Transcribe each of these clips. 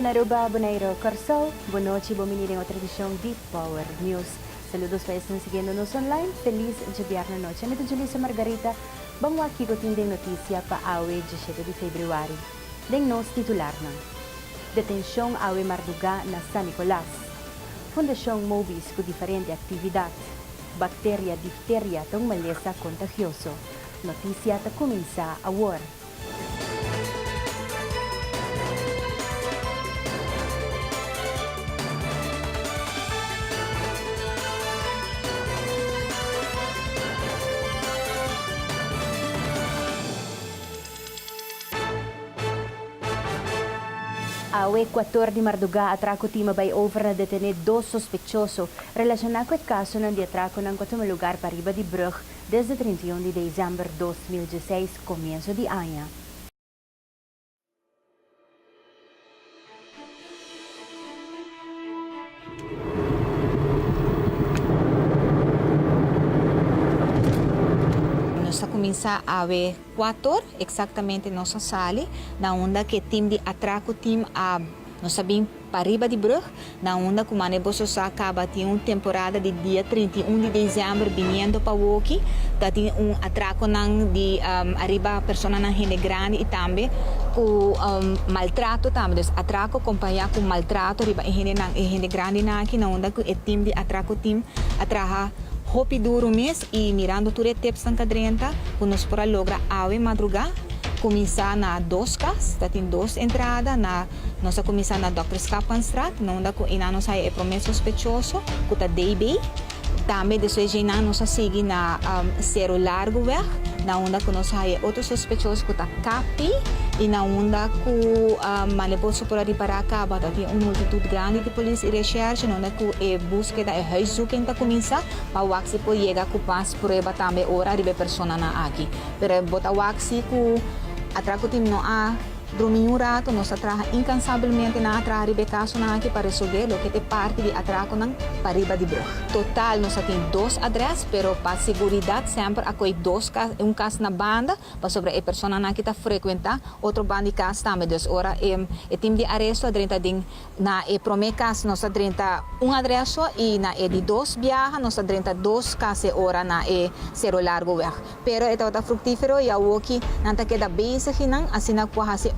Na Aruba, Bonaire, Kòrsou, bon nochi, bon bini den otro edishon di Power News. Saludos pa esnan siguiendo nos online, felis djabièrnè nochi. Ami ta Julissa Margarita, ban wak kiko tin den notisia pa awe djeshete di febrüari. Den nos titularnan. Detenshon awe mardugá na San Nicolas. Fundashon Mobis ku diferente aktividat. Bakteria difteria ta un malesa kontagioso. Notisia ta kuminsá awor. Awe kuator di mardugá atraco team a bai over na detené dos sospechoso relashoná ku e kasonan di atraconan ku a tuma lugar pariba di brug desde 31 di desèmber 2016 komienso di aña. Nos a kuminsá awe kuator, eksaktamente nos a sali na unda ku e tim di atraku tim a nos a bin pariba di brug na unda ku mane boso sa kaba tin un temporada di dia 31 di desèmber biniendo pa woki ta tin un atrakonan di ariba personanan hende grandi i tambe ku maltrato tambe dus atrako kompañá ku maltrato riba e hendenan e hende grandinan aki na unda ku e tim di atrako tim a traha hopi duru mes i mirando tur e tipsnan ta drenta ku nos por a logra awe madrugá kuminsá na dos kas ta tin dos entrada na nos a kuminsá na Dòkter Schapmanstraat na unda ku einan nos haya e promé sospechoso ku ta DB. Tambe despues dje nan nos a sigui na Cerro Largoweg, na unda ku nos haya e otro sospechoso ku ta KP i na unda ku mane boso por a ripará kaba ta tin un multitut grandi di polis i reshèrshe na unda ku e búskeda, e huiszoeking ta kuminsá pa wak si por yega ku mas prueba tambe ora riba e personanan aki. Pero bo ta wak si ku atrás ku tin no a Drumi un rato, nos a traha incansabelmente nan a traha riba e casonan aki pa resolve loke ta e parti di atraconan pariba di brug. Total nos a tin dos adres, pero pa seguridad semper a coy dos cas, un cas na banda, pasobra e personanan aki ta frecuenta otro banda di cas tambe. Dus ora e e team di aresto a drenta den na e prome cas nos a drenta un adres so y na e di dos biaha nos a drenta dos cas e ora na e Cerro Largo weg. Pero e tabata fructífero y awoki nan ta keda bezig y nan asina cu a haci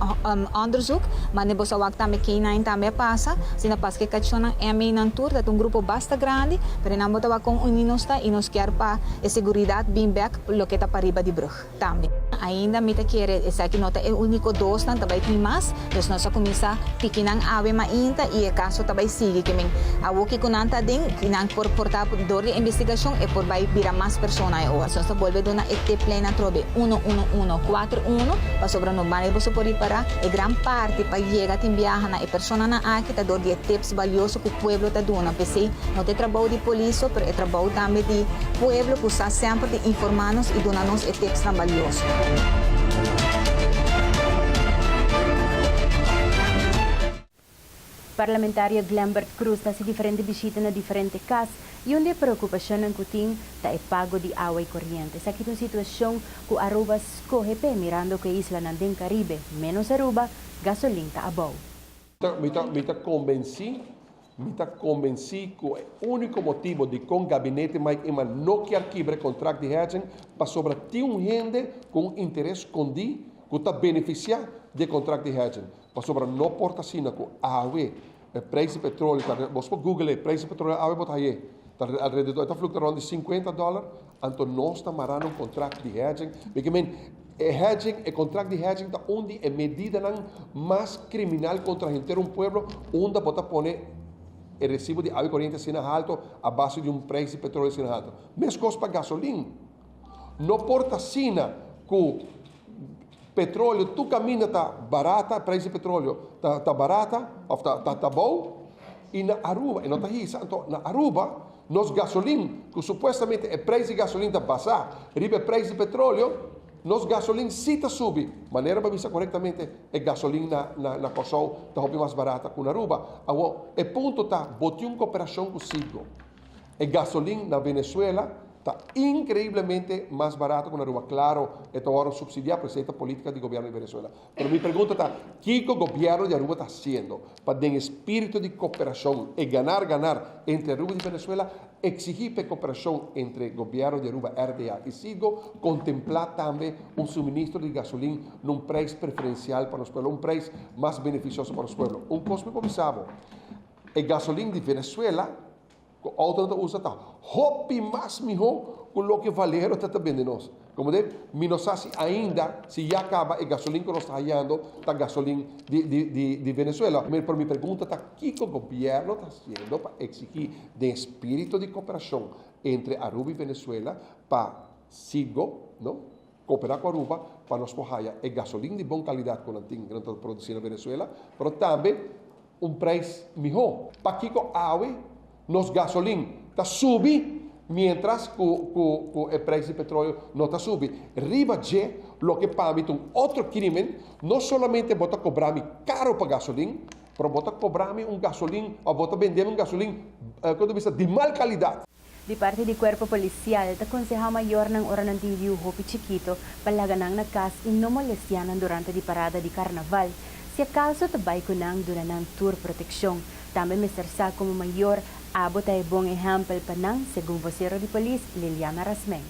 onderzoek, mande boso a wak tambe K-nine tambe a pasa, asina paske cachonan MA nan tur ta un grupo basta grandi, pero nan bo ta wak con uni nos ta y nos kier pa e seguridad bin bek loke ta pariba di brug tambe. Ainda mi ta kere esaki no ta e unico dosnan, ta bay tin mas, dus nos a cuminsa piki nan awe mainta y e caso ta bay sigui ke men awoki cu nan ta den y nan por porta door di investigacion e por bay bira mas persona e ora. Nos ta bolbe duna e tiplijn atrobe uno uno uno cuatro uno pasobra no banda boso por ripara e gran parti pa yega tin biaha na e personanan aki ta door di e tips balioso cu pueblo ta duna pesey no ta e trabou di polis so pero e trabou tambe di pueblo cu sa semper di informa nos y duna nos e tipsnan balioso. Parlamentario Glenbert Croes ta haci diferente bishita na diferente cas y un di e preocupacionnan cu tin ta e pago di awa y coriente. Esaki ta un situacion cu Aruba scoge p'e mirando cu e islanan den Caribe, menos Aruba, gasolin ta abou. Mi ta mi ta convenci Mi ta convenci cu e unico motibo dicon Gabinete Mike Eman no kier kibra e contract di hedging pasobra tin un hende cu un interes scondi cu ta beneficia di e contract di hedging. Pasobra no por ta asina cu awe e prijs di petroleo ta, bos por google e prijs di petroleo awe bo ta haye ta alrededor e ta fluctua rond di 50 dollar, anto nos ta marando un contract di hedging. Mi ke men e hedging, e contract di hedging ta un di e medidanan mas criminal contra henter un pueblo unda bo ta pone e recibo di awa y coriente asina halto a base di un prijs di petroleo asina halto. Mescos pa gasolin. No por ta asina cu Petroleo tur caminda ta barata, prijs di petroleo ta ta barata of ta ta ta bou y na Aruba e no ta hisa, anto na Aruba nos gasolin cu supuestamente e prijs di gasolin ta basa riba e prijs di petroleo, nos gasolin si ta subi, manera bo a bisa corectamente e gasolin na na na Corsou ta hopi mas barata cu na Aruba. Awor e punto ta bo tin un cooperacion cu Citgo, e gasolin na Venezuela ta. ta increiblemente mas barato cu na Aruba. Claro, e ta worde subsidia, pero esey ta politica di gobierno di Venezuela. Pero mi pregunta ta, kico gobierno di Aruba ta haciendo pa den espirito di cooperacion e ganar ganar entre Aruba y Venezuela, exigi pa e cooperacion entre gobierno di Aruba, RDA y Citgo contempla tambe un suministro di gasolin na un prijs preferencial pa nos pueblo, un prijs mas beneficioso pa nos pueblo? Un cos mi por bisa bo, e gasolin di Venezuela Ku outonan ta usa ta hopi mas mihó ku loke Valero ta ta bende nos. Komo de, mi no sa si ainda, si ya kaba e gasolin ku nos ta hayando ta gasolin di di di di Venezuela. Pero mi pregunta ta kiko gobièrnu ta hasiendo pa eksigí den espíritu di koperashon entre Aruba i Venezuela pa Citgo, no, koperá ku Aruba pa nos por haya e gasolin di bon kalidat ku nan tin, ku nan ta produsí na Venezuela, pero tambe un prijs mihó. Pakiko awe nos gasolin ta subi mientras ku ku ku e prijs di petroleo no ta subi? Riba dje loke pa mi ta un otro krimen, no solamente bo ta kobra mi karo pa gasolin, pero bo ta kobra mi un gasolin òf bo ta bende mi un gasolin, kon ta bisa, di mal kalidat. Di parti di Cuerpo Policial ta conseha mayornan ora nan tin yiu hopi chikito pa laga nan na cas y no molestia nan durante di parada di carnaval. Si acaso ta bay cu nan duna nan tur proteccion. Tambe mester sa como mayor abo ta e bon ehempel pa nan, segun vocero di polis Liliana Rasmijn.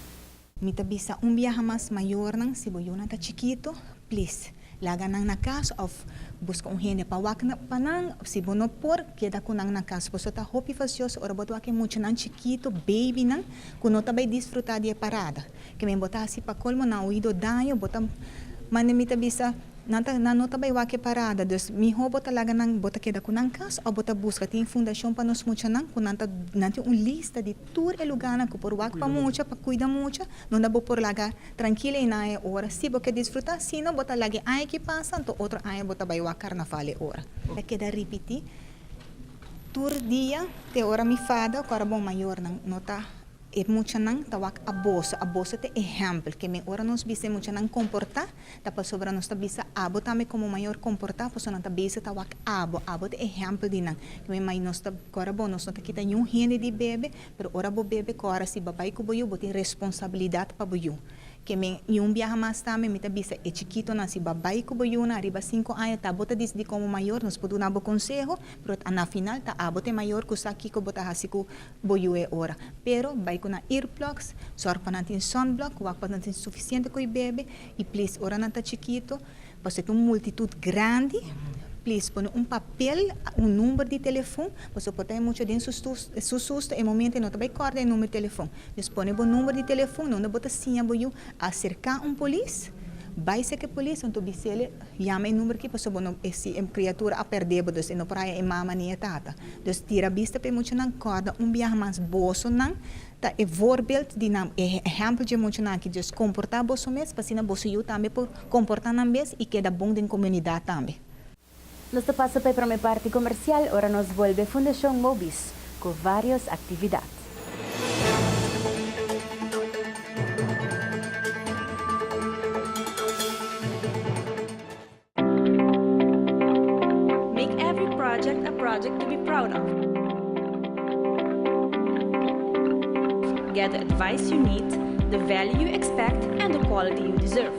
Mi ta bisa un biaha mas mayornan si bo yunan ta chikito please laga nan na kas of buska un hende pa wak pa nan si bo no por keda ku nan na kas pasobra ta hopi fasioso ora bo ta wak e muchanan chikito babynan ku no ta bai disfruta di e parada ke men bo ta hasi pa kolmo nan oido daño bo ta manda mi ta bisa Nan ta nan no ta bai wak e parada, dus mihó bo ta laga nan bo ta keda ku nan kas òf bo ta buska tin fundashon pa nos muchanan ku nan ta nan tin un lista di tur e lugánan ku por wak pa mucha pa kuida mucha donde bo por laga trankil einan e ora si bo ke disfrutá si no bo ta laga e aña ki pasa anto otro aña bo ta bai wak karnaval e ora. Ta keda ripití tur dia te ora mi fada ku ora bo mayornan no ta E muchanan ta wak aboso. Aboso ta ehèmpel. Ke men ora nos bisa e muchanan komportá, ta pasobra nos ta bisa abo tambe komo mayor komportá, pasobra nan ta bisa ta wak abo. Abo ta ehèmpel di nan. Ke men mai nos ta kòrda bon, nos no ta kita niun hende di bebe, pero ora bo bebe kòrda si bo bai ku bo yu, bo tin responsabilidat pa bo yu. Ke men niun biaha mas tambe mi ta bisa e chikitonan si bo a bai ku bo yunan ariba sinku aña ta bo ta disidí komo mayor, nos por duna bo konseho, pero na final ta abo ta e mayor ku sa kiko bo ta hasi ku bo yu e ora. Pero bai ku nan earplugs, sòrg pa nan tin sunblock, wak pa nan tin sufisiente ku e bebe i please ora nan ta chikito, pasobra ta un multitut grandi, please pone un papel, un number di telefon, pasobra por ta e mucha den su su susto e momento e no ta bai kòrda e number di telefon. Dus pone bo number di telefon unda bo ta siña bo yu aserká un polis, bai serka e polis anto bis'el Yama e number aki pasobra bo no e si e criatura a perde bo dus e no por haya e mama ni e tata. Dus tira bista pa e muchanan corda un biaha mas bosonan ta e voorbeeld di nan e ehempel dje muchanan aki dus comporta boso mes pa asina boso yu tambe por comporta nan mes y keda bon den comunidad tambe. Nos ta pasa pa e prome parti comercial ora nos bolbe Fundacion Mobis cu varios actividad. Make every project a project to be proud of. Get the advice you need, the value you expect and the quality you deserve.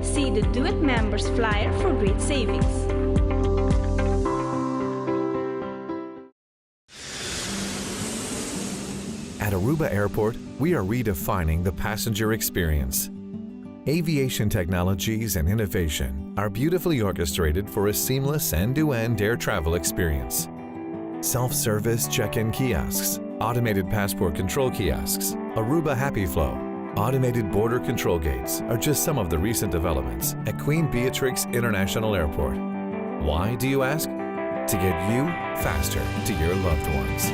See the Do It Members flyer for great savings. At Aruba Airport, we are redefining the passenger experience. Aviation technologies and innovation are beautifully orchestrated for a seamless end-to-end air travel experience. Self-service check-in kiosks, automated passport control kiosks, Aruba Happy Flow, automated border control gates are just some of the recent developments at Queen Beatrix International Airport. Why, do you ask? To get you faster to your loved ones.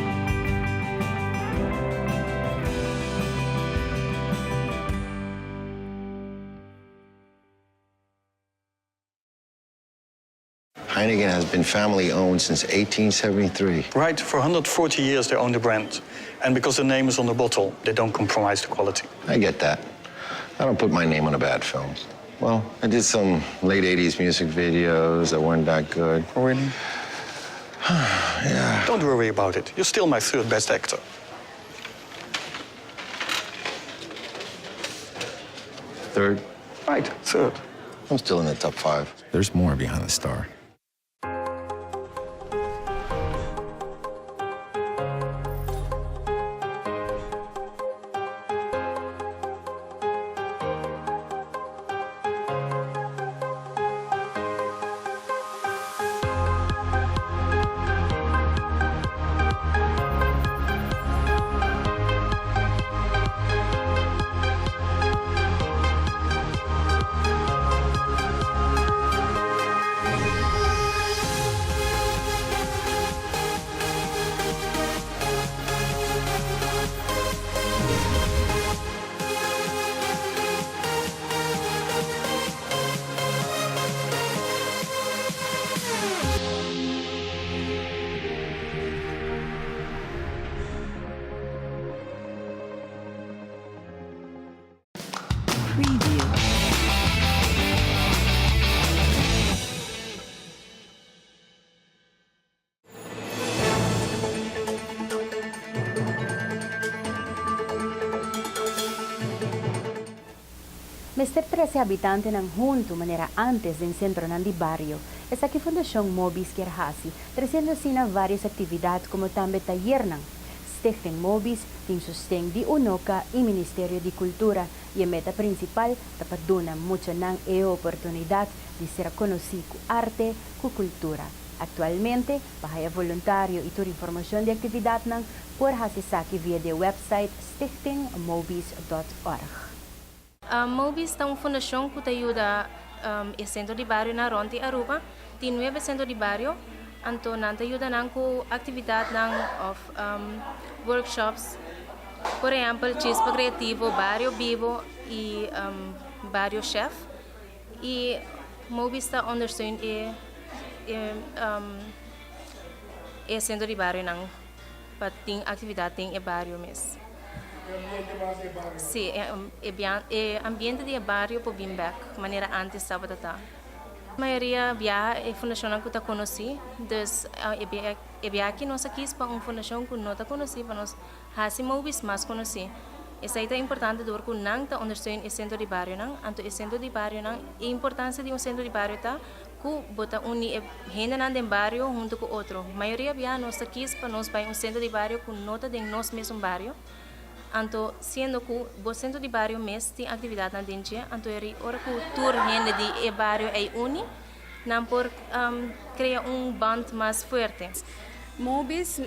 Heineken has been family owned since 1873. Right, for 140 years they own the brand. And because the name is on the bottle, they don't compromise the quality. I get that. I don't put my name on a bad film. Well, I did some late 80s music videos that weren't that good. Oh, really? Yeah. Don't worry about it. You're still my third best actor. Third? Right, third. I'm still in the top five. There's more behind the star. Preview. Mester trece habitantenan hunto manera antes den centronan di bario. Esaki Fundacion Mobis kier haci, treciendo asina varios actividad como tambe tayernan. Stichting Mobis tin sosten di UNOCA y Ministerio di Cultura y e meta principal ta pa duna muchanan e oportunidad di ser conoci cu arte, cu cultura. Actualmente, pa haya voluntario y tur informacion di actividadnan por haci esaki via di e website stichtingmobis.org. Mobis ta un fundashon ku ta yuda e sentro di barionan rònt di Aruba. Tin nuebe sentro di bario, anto nan ta yuda nan ku aktividatnan òf workshops. Por ehèmpel Chispa Kreativo, Bario Bibo i Bario Chef. I Mobis ta ondersteun e e sentro di barionan pa tin aktividat den e bario mes. Sí, e ambiente di e bario por bin bek manera antes tabata ta. Mayoria biaha e fundashonnan ku ta konosí, dus e biaha aki nos a kis pa un fundashon ku no ta konosí pa nos hasi Mobis mas konosí. Esei ta importante dor ku nan ta ondersteun e sentro di barionan, anto e sentro di barionan, e importansia di un sentro di bario ta Ku bo ta uni e hendenan den bario huntu ku otro. Mayoria bia nos ta kis pa nos bai un sentro di bario ku no ta den nos mesun bario. Anto siendo ku bo sentro di bario mes tin aktividatnan den dje, anto e ri ora ku tur hende di e bario ei uni, nan por krea un band mas fuerte. Mobis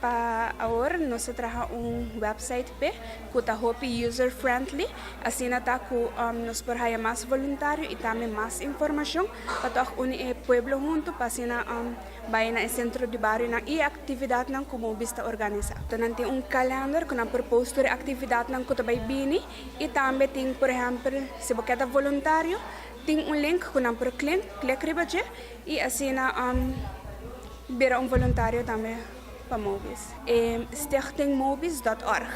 Pa awor nos ta traha un website p'e ku ta hopi user friendly, asina ta ku nos por haya mas voluntario i tambe mas informashon pa tòg uni e pueblo huntu pa asina bai na e sentro di barionan i e aktividatnan ku Mobis ta organisá. Nan tin un kalender ku nan por post tur e aktividatnan ku ta bai bini i tambe tin por ehèmpel si bo ke ta voluntario tin un link ku nan por klek riba dje i asina Bira un voluntario tambe pa Mobis. E stichtingmobis dot org.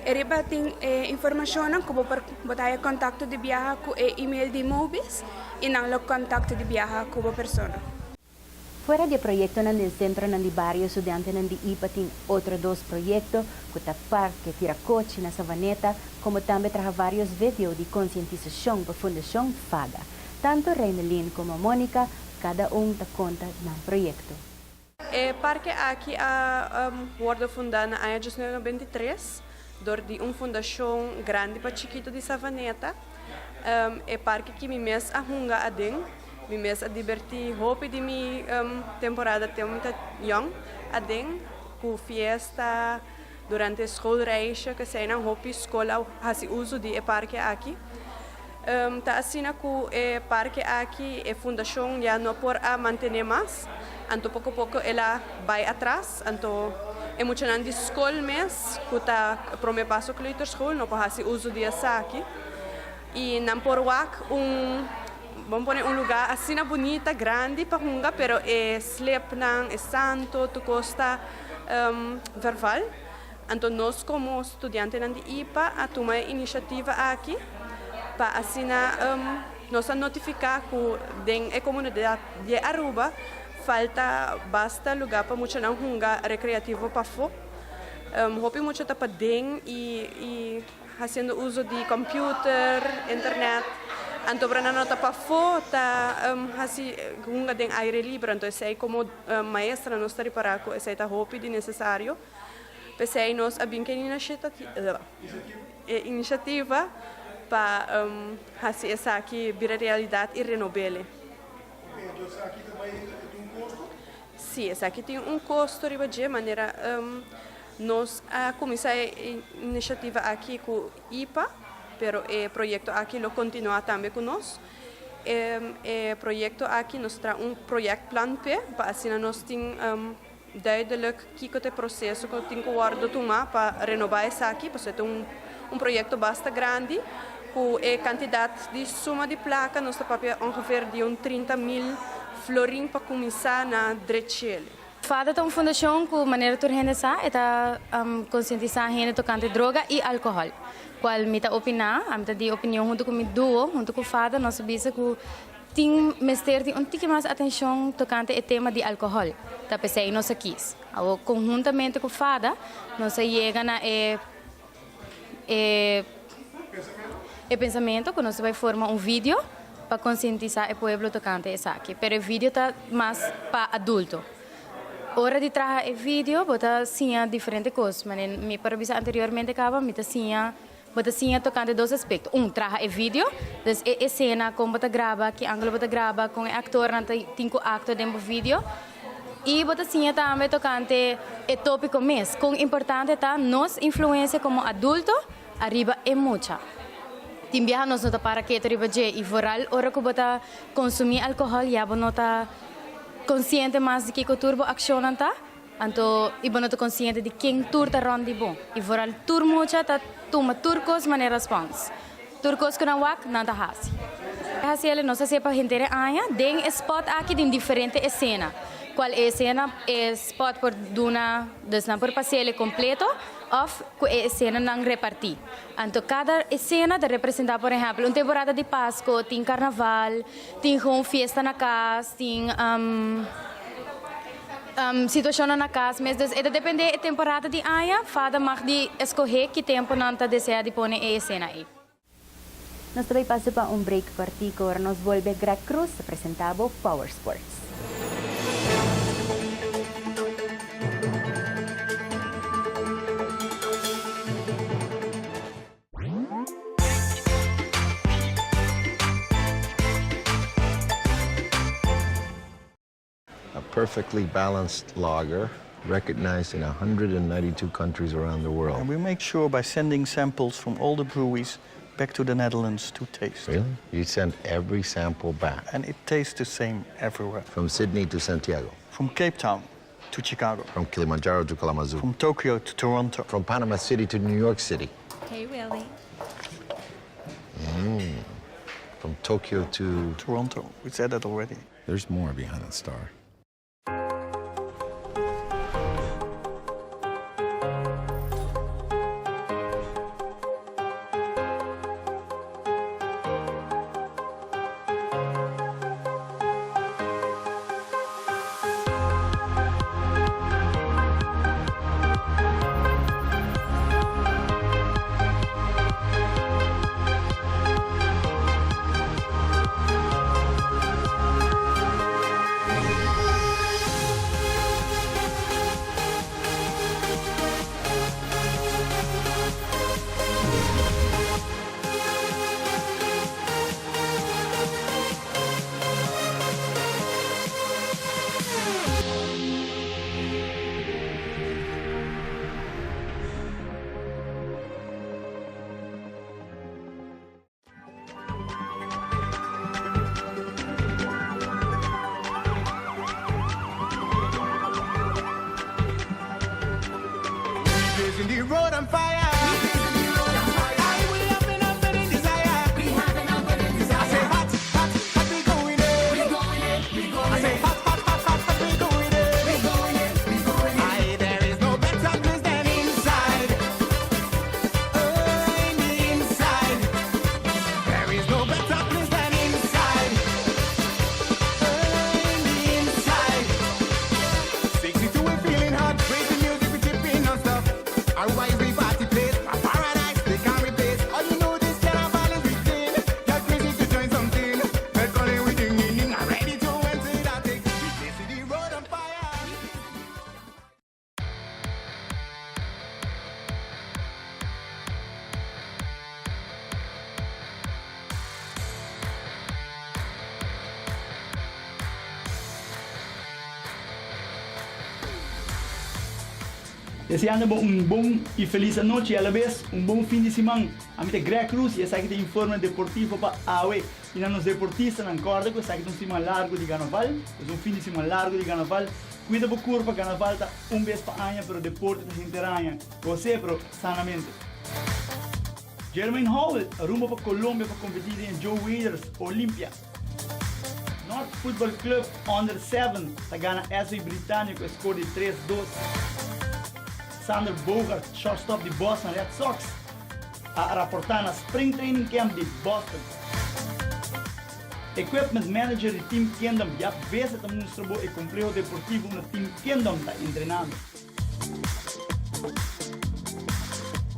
E riba tin e informashonnan ku bo por bo ta haya kontakto di biaha ku e email di Mobis i nan lo kontakto di biaha ku bo persona. Fuera di e proyektonan den sentronan di bario studiantenan di ipa tin otro dos proyekto ku ta Parke Tirakochi na Savaneta komo tambe traha vários video di konsientisashon pa Fundashon Fada. Tantu Reinelin komo Monica kada un ta konta nan proyekto. E parke aki a wordo fundá na aña 1993 dor di un fundashon grandi pa chikito di Savaneta. E parke ki mi mes a hunga aden, mi mes a dibertí hopi di mi temporada tempu mi ta yòn aden ku fiesta, durante schoolreisje, keseinan hopi skol a hasi uso di e parke aki. Ta asina ku e parke aki e fundashon ya no por a mantené mas, anto poko poko el a bai atras, anto e muchanan di skol mes ku ta Prome Paso Kleuterschool no por hasi uso di esaki i nan por wak un bon pone un lugá asina bunita grandi pa hunga pero e slepnan, e santo tur kos ta verval. Anto nos komo studiantenan di ipa a tuma e inisiativa aki pa asina nos a notifiká ku den e komunidat di Aruba falta basta lugá pa muchanan hunga rekreativo pafó. Hopi mucha ta paden i hasiendo uso di computer, internet. Anto ora nan no ta pafó ta hasi hunga den aire liber. Anto esei komo maestra nos ta ripará ku esei ta hopi di nesesario. P'esei nos a bin ku e inisiativa pa hasi esaki bira realidat i renob'el. Sí, esaki tin un kosto riba dje, manera nos a kuminsá e inisiativa aki ku ipa, pero e proyekto aki lo kontinuá tambe ku nos. E proyekto aki nos ta traha un proyektplan p'e, pa asina nos tin duidelijk kiko ta e proseso ku tin ku wòrdu tumá pa renobá esaki, pasobra e ta un proyekto basta grandi ku e kantidat di suma di plaka nos ta papia ongeveer di un 30.000 florin pa kuminsá na drech'el. FADA ta un fundashon ku manera tur hende sa e ta konsientisá hende tokante droga i alkohòl. Kual mi ta opiná, ami ta di opinion huntu ku mi duo, huntu ku FADA nos a bisa ku tin mester di un tiki mas atenshon tokante e tema di alkohòl. Ta p'esei nos a kis. Awor konhuntamente ku FADA nos a yega na e e e pensamentu ku nos ta bai forma un video pa konsientisá e pueblo tokante esaki. Pero e video ta mas pa adulto. Ora di traha e video bo ta siña diferente kos. Manera mi por a bisa anteriormente kaba mi ta siña bo ta siña tokante dos aspekto. Un, traha e video, dus e esena kon bo ta graba, ki angulo bo ta graba, kon e aktornan ta tin ku aktua den bo video. I bo ta siña tambe tokante e tópiko mes, kon importante ta nos influensia komo adulto ariba e mucha. Tin biaha nos no ta para ketu riba dje i vooral ora ku bo ta konsumí alkohòl ya bo no ta konsiente mas di kiko tur bo akshonnan ta, anto i bo no ta konsiente di ken tur ta rònt di bo. I vooral tur mucha ta tuma tur kos manera spons. Tur kos ku nan wak, nan ta hasi. Hasi el, nos hasié pa henter e aña. Den e spòt aki tin diferente esena. Kual e esena e spòt por duna, dus nan por pas'é el kompleto òf ku e esenanan repartí. Anto kada esena ta representá, por ehèmpel, un temporada di Pasko, tin karnaval, tin gewoon fiesta na kas, tin situashonnan na kas mes. Dus e ta dependé e temporada di aña, fada mag di eskohé ki tempu nan ta deseá di pone e esena ei. Nos ta bai pasa pa un break kòrtiku ora nos bolbe Greg Cruz ta presentá bo Power Sports. A perfectly balanced lager recognized in 192 countries around the world. And we make sure by sending samples from all the breweries back to the Netherlands to taste. Really? You send every sample back? And it tastes the same everywhere. From Sydney to Santiago? From Cape Town to Chicago. From Kilimanjaro to Kalamazoo. From Tokyo to Toronto. From Panama City to New York City. Hey, Willie. From Tokyo to... Toronto. We said that already. There's more behind that star. Deseando bo un bon y feliz anochi y alabes un bon fin di siman. Ami ta Greg Cruz y esaki ta informe deportivo pa awe. Y na nos deportistanan, corda cu esaki ta un siman largo di Carnaval, es un fin di siman largo di Carnaval. Cuida bo curpa, Carnaval ta un bes pa aña pero deporte ta henter aña. Gos'é pero sanamente. Jermaine Howell rumbo pa Colombia pa competi den e Joe Waders Olympia. North Football Club Under 7 ta gana SV Britannia cu e score di tres dos. Sander Bogaerts, shortstop di Boston Red Sox, a raporta na Spring Training Camp di Boston. Equipment Manager di Team Kingdom Jaap Visser ta mustra bo e compleho deportivo unda Team Kingdom ta entrenando.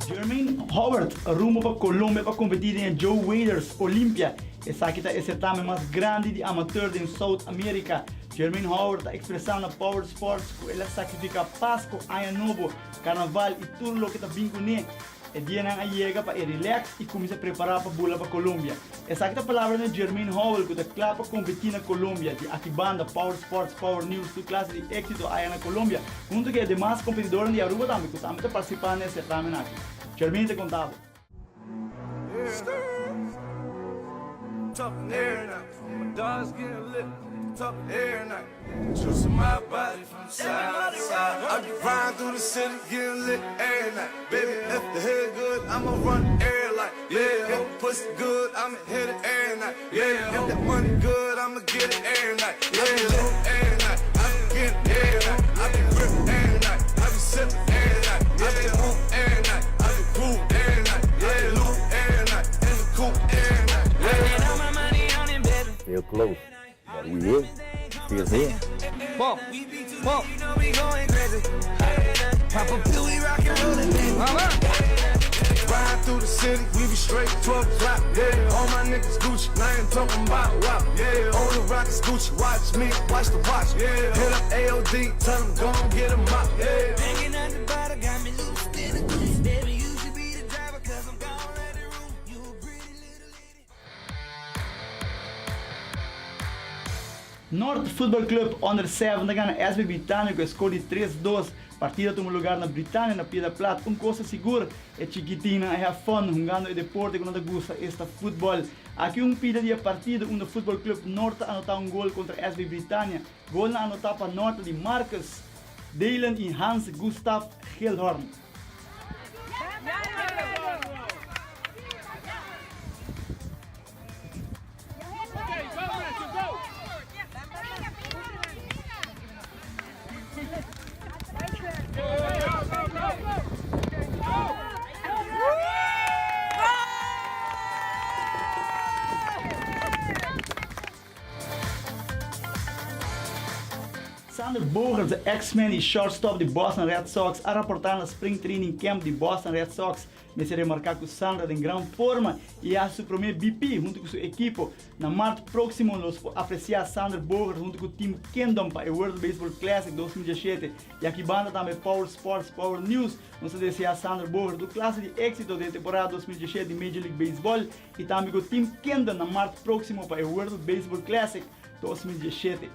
Jermaine Howard rumbo pa Colombia pa competi den e Joe Waders Olympia. Esaki ta e certamen mas grandi di amateur den South America. Jermaine Howard ta expresa na Power Sports cu el a sacrifica Pasco, Aña Nobo, Carnaval y tur loke ta bin cune. E dianan a yega pa e relax y cuminsa prepara pa bula pa Colombia. Esaki ta palabranan di Jermaine Howell cu ta cla pa competi na Colombia. Di aki banda, Power Sports, Power News tur clase di exito aya na Colombia, hunto cu e demas competidornan di Aruba tambe cu tambe ta participa na e certamen aki. Jermaine ta conta bo. Feel close, but we here, still here. Noord Football Club Onder 7 ta gana SB Britania cu e score di tres dos. Partida a tuma lugar na Britania na Piedra Plat. Un cosa sigur, e chikitinnan a hea fun hungando e deporte cu nan ta gusta, esta futbol. Aki un pida di e partido unda Football Club Noord ta anota un gol contra SB Britania. Golnan anota pa Noord ta di Marcus Dalen y Hans Gustav Geelhorn. Sander Bogaerts, e ex-man y shortstop di Boston Red Sox, a raporta na Spring Training Camp di Boston Red Sox. Mester remarca cu Sander den gran forma y a haci su prome BP hunto cu su ekipo. Na mart proximo nos por aprecia Sander Bogaerts hunto cu Team Kingdom pa e World Baseball Classic 2017. Y aki banda tambe Power Sports, Power News. Nos ta desea Sander Bogaerts tur clase di exito den e temporada 2017 di Major League Baseball y tambe cu Team Kingdom na mart proximo pa e World Baseball Classic 2017.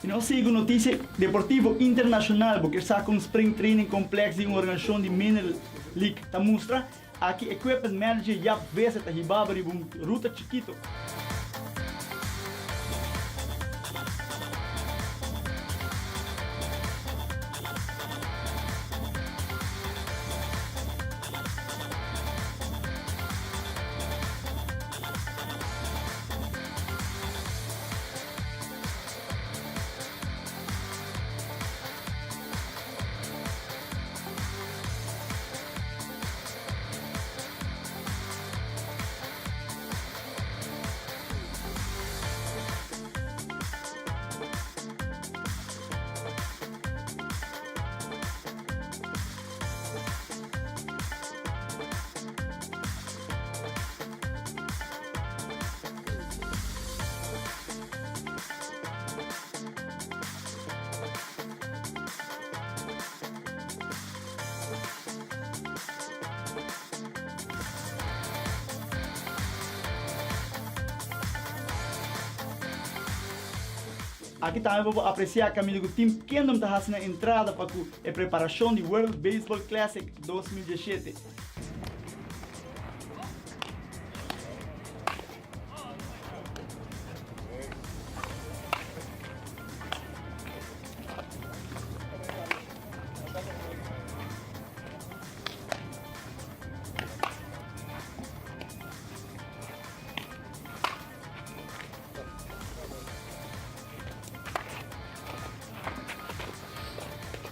Y nos sigui cu noticia deportivo internacional. Bo kier sa con Spring Training Complex di un organisacion di Minor League ta mustra? Aki Equipment Manager Jaap Visser ta hiba bo riba un ruta chikito. Aki tambe bo por apresiá kaminda ku Team Kingdom ta hasi nan entrada pa ku e preparashon di World Baseball Classic 2017.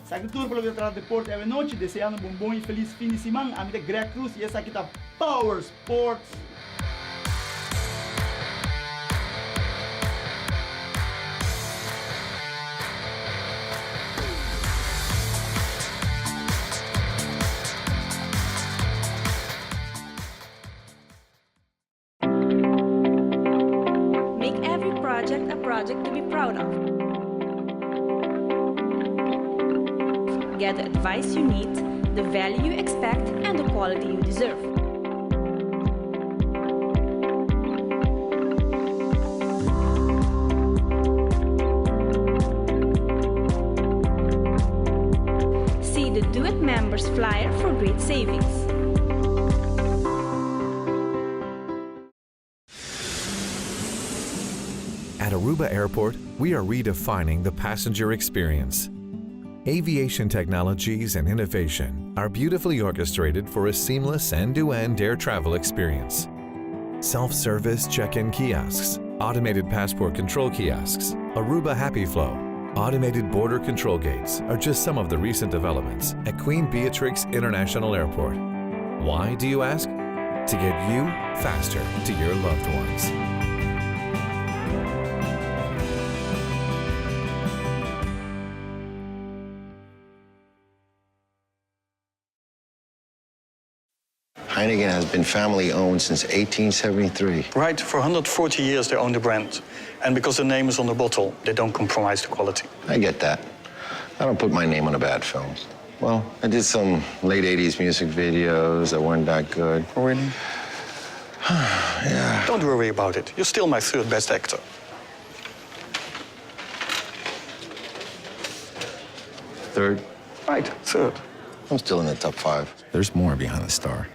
Esaki tur pa loke ta trata deporte awe nochi. Deseando bo un bon y feliz fin di siman. Ami ta Greg Cruz y esaki ta Power Sports. Make every project a project to be proud of. Get the advice you need, the value you expect, and the quality you deserve. See the Do It Members flyer for great savings. At Aruba Airport, we are redefining the passenger experience. Aviation technologies and innovation are beautifully orchestrated for a seamless end-to-end air travel experience. Self-service check-in kiosks, automated passport control kiosks, Aruba Happy Flow, automated border control gates are just some of the recent developments at Queen Beatrix International Airport. Why, do you ask? To get you faster to your loved ones. Heineken has been family owned since 1873. Right, for 140 years they own the brand. And because the name is on the bottle, they don't compromise the quality. I get that. I don't put my name on a bad film. Well, I did some late 80s music videos that weren't that good. Oh, really? yeah. Don't worry about it. You're still my third best actor. Third? Right, third. I'm still in the top five. There's more behind the star.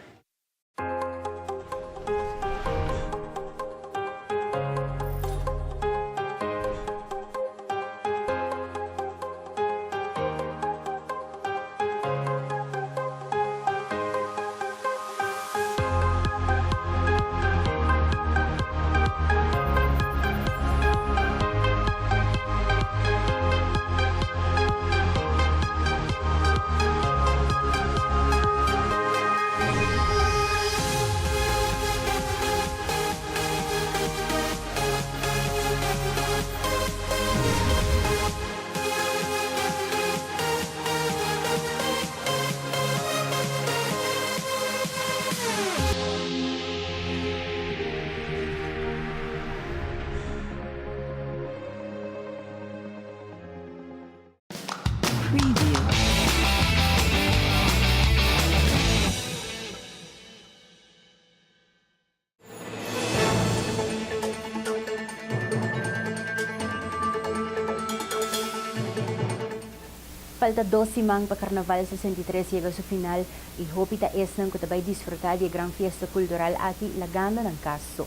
Preview. Falta dos siman pa Carnaval 63 yega su final y hopi ta esnan cu ta bay disfruta di e gran fiesta cultural aki lagando nan cas so.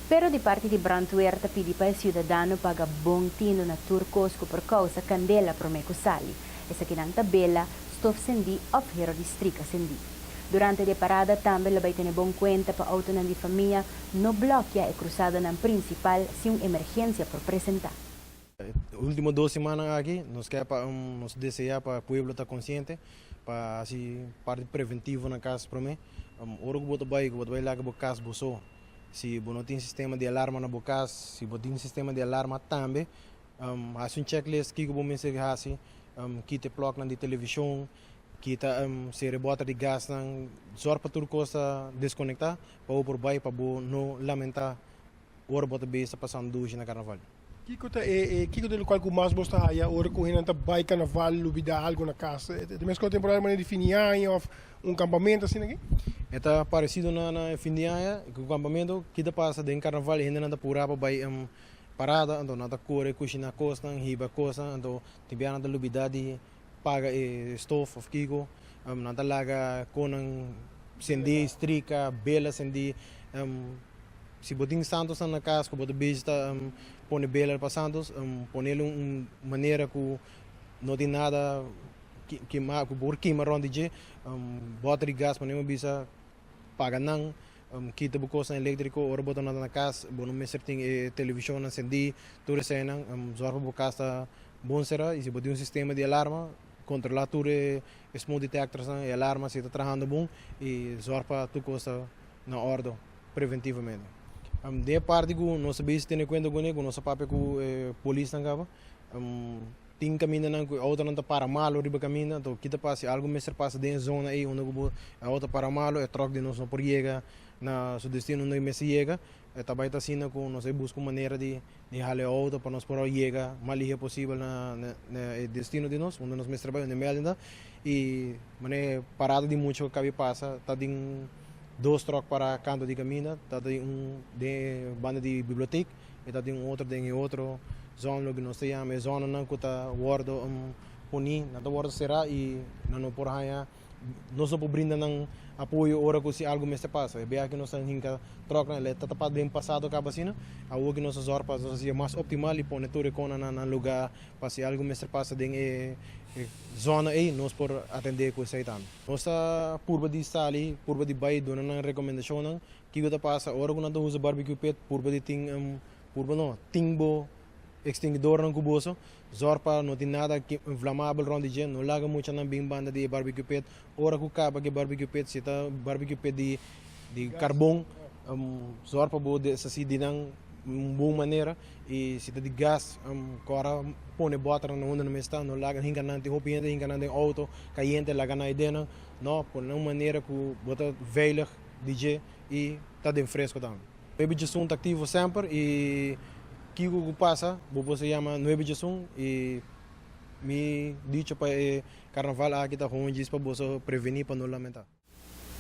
Pero di parti di brandweer ta pidi pa e ciudadano paga bon tino na tur cos cu por causa candela prome cu sali. Esakinan ta bela, stof cendí of hero di strika cendí. Durante di e parada tambe lo bai tene bon cuenta pa autonan di famia no blokia e cruzadanan principal si un emergencia por presenta. E ultimo dos simannan aki nos ke pa nos desea pa pueblo ta konsiente pa hasi parti preventivo na kas prome. Ora ku bo ta bai ku bo ta bai laga bo kas bo so si bo no tin sistema di alarma na bo kas si bo tin sistema di alarma tambe hasi un checklist kiko bo mester hasi kita e plòknan di televishon kita sera e bòter di gasnan zòrg pa tur kos ta deskonektá pa bo por bai pa bo no lamentá ora bo ta bes ta pasando dushi na karnaval. Kiko ta e e kiko ta lokual ku mas bos ta haya ora ku hendenan ta bai karnaval lubidá algu na kas? Ta meskos temporada manera di fin di aña òf un kampamentu asina aki? E ta paresido na na e fin di aña ku kampamentu. Ki ta pasa den karnaval hendenan ta purá pa bai. parada, anto nan ta kore kushiná kosnan, hiba kosnan, anto tin bia nan ta lubidá di paga e stof òf kiko, nan ta laga konan sendí, strika, bela sendí. Si bo tin santosnan na kas ku bo ta bezig ta pone bela pa santos, ponel un manera ku no tin nada kima ku por kima rònt di dje, bòter di gas manera mi a bisa paga nan, kita bo kosnan eléktriko ora bo ta na kas, bo no mester tin e televishonnan sendí, tur eseinan, zòrg pa bo kas ta bon será i si bo tin un sistema di alarma kontrolá tur e smoke detectorsnan, e alarma si ta trahando bon i zòrg pa tur kos ta na òrdu preventivamente. Den e parti ku nos a bisa tene kuenta kuné ku nos a papia ku e polisnan kaba, tin kamindanan ku e outonan ta para malu riba kaminda, anto kita pasa si algu mester pasa den e zona ei unda ku bo e outo para malu e tròk di nos no por yega na su destino unda e mester yega, e ta bai ta asina ku nos a buska un manera di di hala e outo pa nos por a yega mas lihe posibel na na e destino di nos unda nos mester bai unda e melding ta i manera e parada di mucha ku a kabi pasa ta tin dos tròk para kantu di kaminda ta tin un den e banda di bibliotek i ta tin un otro den e otro zona loke nos ta yama e zonanan ku ta wòrdu poni nan ta wòrdu será i nan no por haña Nos no por brinda nan apoyo ora ku si algu mester pasa. E biaha ku nos a hinka tròknan el ta tapa den pasado kaba asina. Awor ku nos a zòrg pa nos hasi e mas optimal i pone tur e konan na nan lugá pa si algu mester pasa den e zona ei nos por atendé ku esei tambe. Nos ta purba di sali, purba di bai duna nan rekomendashonnan kiko ta pasa ora ku nan ta usa barbecue pit, purba di tin, purba no, tin bo Extinguidornan ku boso, zòrg pa no tin nada inflamabel rònt di dje, no laga muchanan bin banda di e barbecue pit. Ora ku kaba ku e barbecue pit, si ta barbecue pit di di karbon, zòrg pa bo deshasí di nan un bon manera. I si ta di gas, kòrda pone bòternan na unda nan mester sta, no laga hinka nan, tin hopi hende hinka nan den outo kayente laga nan ei den nan. No, pone nan un manera ku bo ta veilig di dje i ta den fresko tambe. Nuebe djesun ta aktivo semper i kiko ku pasa bo por sa yama nuebe djesun i mi dicho pa e karnaval aki ta hoon djis pa boso prevení pa no lamentá.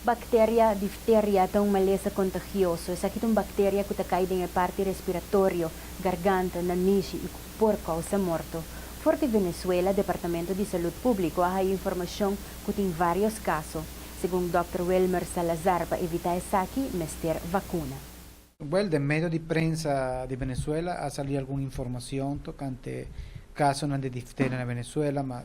Bakteria difteria ta un malesa kontagioso. Esaki ta un bakteria ku ta kai den e parti respiratorio, garganta, nanishi i ku por kousa morto. For di Venezuela, Departamento di Salud Públiko a haya informashon ku tin vários kaso. Segun Dòkter Wilmer Salazar pa evitá esaki mester vakuna. Well, den medio di prensa di Venezuela a sali algun informacion tocante casonan di difteria na Venezuela, ma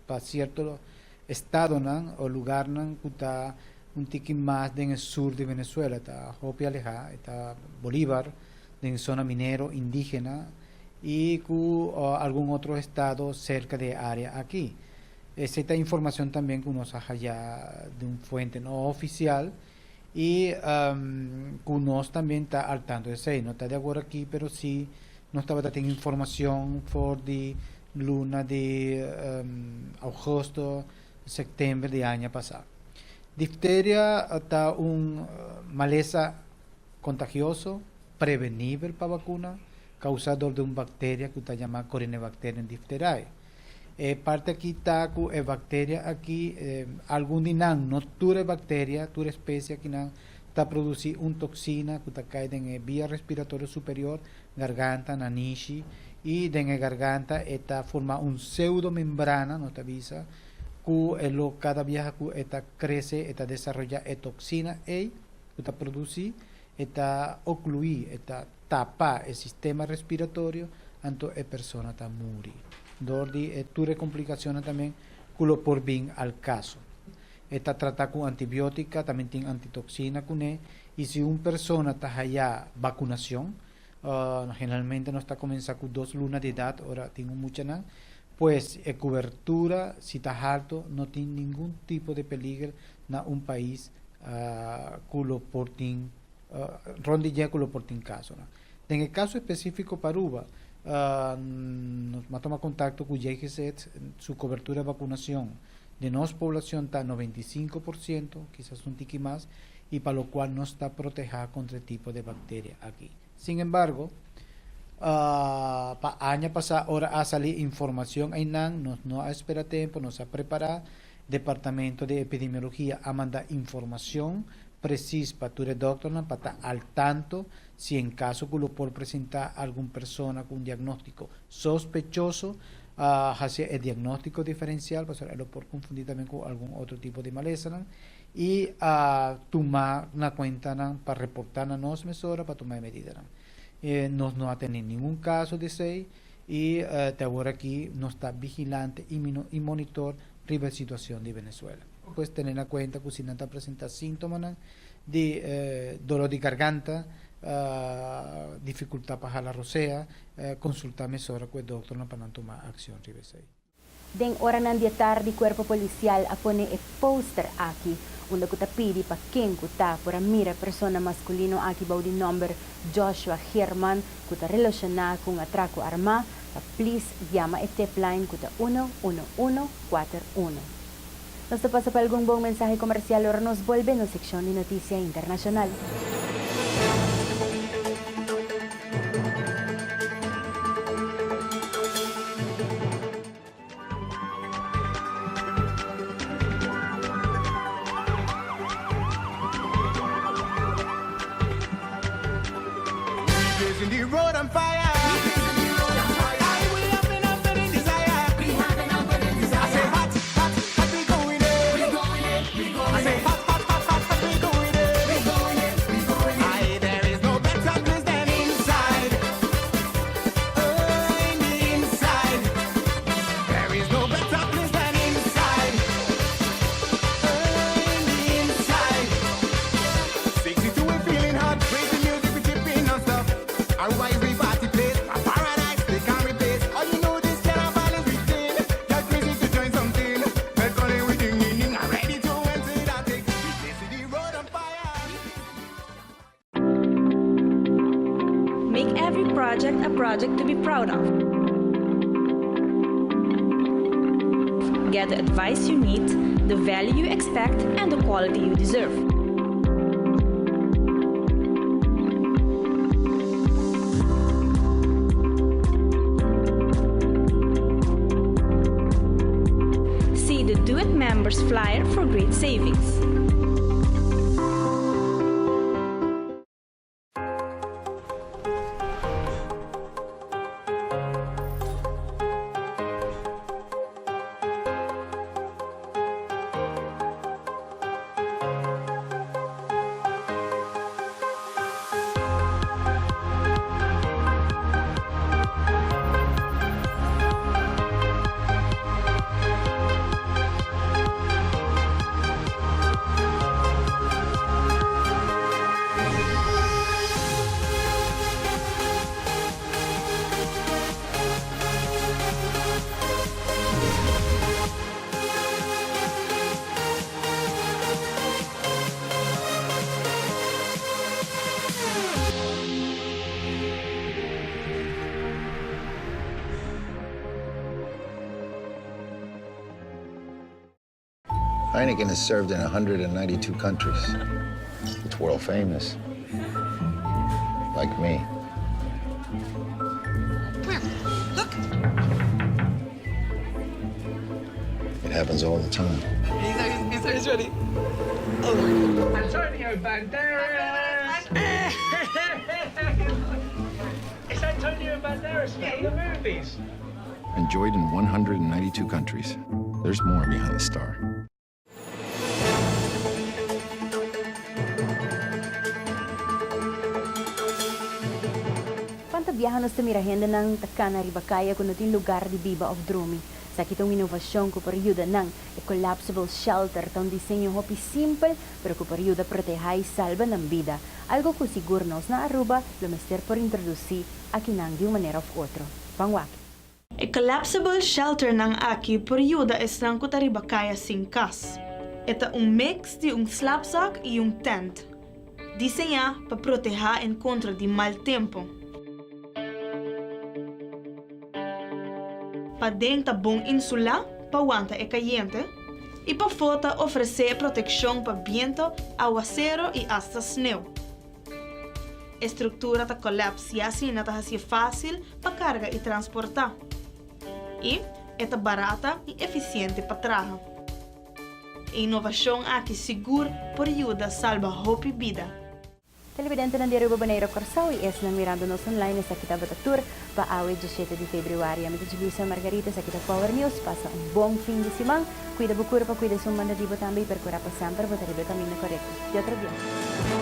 pa cierto estadonan o lugarnan cu ta un tiki mas den e sur di Venezuela, ta hopi aleha, e ta Bolívar, den zona minero indigena y cu algun otro estado cerca di e area aki. Esei ta informacion tambe cu nos a haya di un fuente no oficial y cu nos tambe ta al tanto di esei. No ta di awor aki pero si nos tabata tin informacion for di luna di augusto, september di aña pasa. Difteria ta un malesa contagioso, prevenibel pa vacuna, causa dor di un bacteria cu ta yama Corynebacterium diphtheriae. E parti aki ta ku e bakteria aki, algun di nan, no tur e bakteria, tur espesie akinan ta produsí un toksina ku ta kai den e via respiratorio superior, garganta, nanishi, i den e garganta e ta forma un pseudomembrana, nos ta bisa, ku e lo kada biaha ku e ta krese e ta desaroyá e toksina ei ku ta produsí, e ta okluí, e ta tapa e sistema respiratorio, anto e persona ta muri. Dor di e tur e complicacionnan tamben cu lo por bin al caso. E ta trata cu antibiotica, tamben tin antitoxina cune, y si un persona ta haya vacunacion, generalmente nos ta comensa cu dos luna di edad ora tin un muchanan, pues e cubertura si ta halto no tin ningun tipo di peliger na un pais cu lo por tin rond di dje cu lo por tin casonan. Den e caso específico pa Aruba, nos a tuma contacto cu JGZ, su cobertura vacunacion di nos poblacion ta 95%, kisas un tiki mas, y pa locual nos ta proteha contra e tipo di bacteria aki. Sin embargo, pa aña pasa ora a sali informacion eynan, nos no a espera tempo, nos a prepara, Departamento di Epidemiologia a manda informacion. presis pa tur e dòkternan pa ta al tanto si en kaso ku lo por presentá algun persona ku un diagnóstiko sospechoso, hasi e diagnóstiko diferensial pasobra e lo por konfundí tambe ku algun otro tipo di malesanan i tuma na kuenta nan pa reportá na nos mesora pa tuma e medidanan. Nos no a tene ningun kaso di esei i te awor aki nos ta vigilante i monitor riba e situacion di Venezuela. Pues tene na cuenta cu si nan ta presenta sintomanan di dolor di garganta, dificultad pa hala rosea, consulta mesora cu e doctornan pa nan tuma accion riba esey. Den oranan di e tardi Cuerpo Policial a pone e poster aki unda cu ta pidi pa ken cu ta por a mira e persona masculino aki bou di nomber Joshua Geerman cu ta relaciona cu un atraco arma pa please yama e tipline cu ta uno uno uno kuater uno. Nos ta pasa pa algun bon mensahe comercial ora nos bolbe nos seccion di noticia internacional. Make every project a project to be proud of. Get the advice you need, the value you expect, and the quality you deserve. See the Do It Members flyer for great savings. Heineken has served in 192 countries. It's world famous. Like me. Look. It happens all the time. He's, he's, he's ready. Oh. Antonio Banderas! It's Antonio Banderas from the movies. Enjoyed in 192 countries. There's more behind the star. Cuanto biaha nos ta mira hendenan ta cana riba caya cu no tin lugar di biba of drumi. Esaki ta un innovacion cu por yuda nan. E collapsible shelter ta un diseño hopi simpel, pero cu por yuda proteha y salba nan bida. Algo cu sigur nos na Aruba lo mester por introduci akinan di un manera of otro. Ban wak. E collapsible shelternan aki por yuda esnan cu ta riba caya sin cas. E ta un mix di un slaapzak y un tent, diseña pa proteha en contra di mal tempo. Paden ta bon insula pa wanta e cayente y pafo ta ofrece proteccion pa biento, awacero y hasta sneeuw. E structura ta collapse y asina ta haci'e facil pa carga y transporta. Y e ta barata y eficiente pa traha. E inovashon aki sigur por yuda salba hopi bida. Televidentenan di Aruba, Bonaire, Kòrsou i esnan mirando nos online esaki tabata tur pa awe diesshete di febrüari. Ami ta Julissa Margarita, esaki ta Power News. Pasa un bon fin di siman. Kuida bo kurpa, kuida esun banda di bo tambe i perkurá pa semper bo ta riba e kaminda korekto. Te otro bia.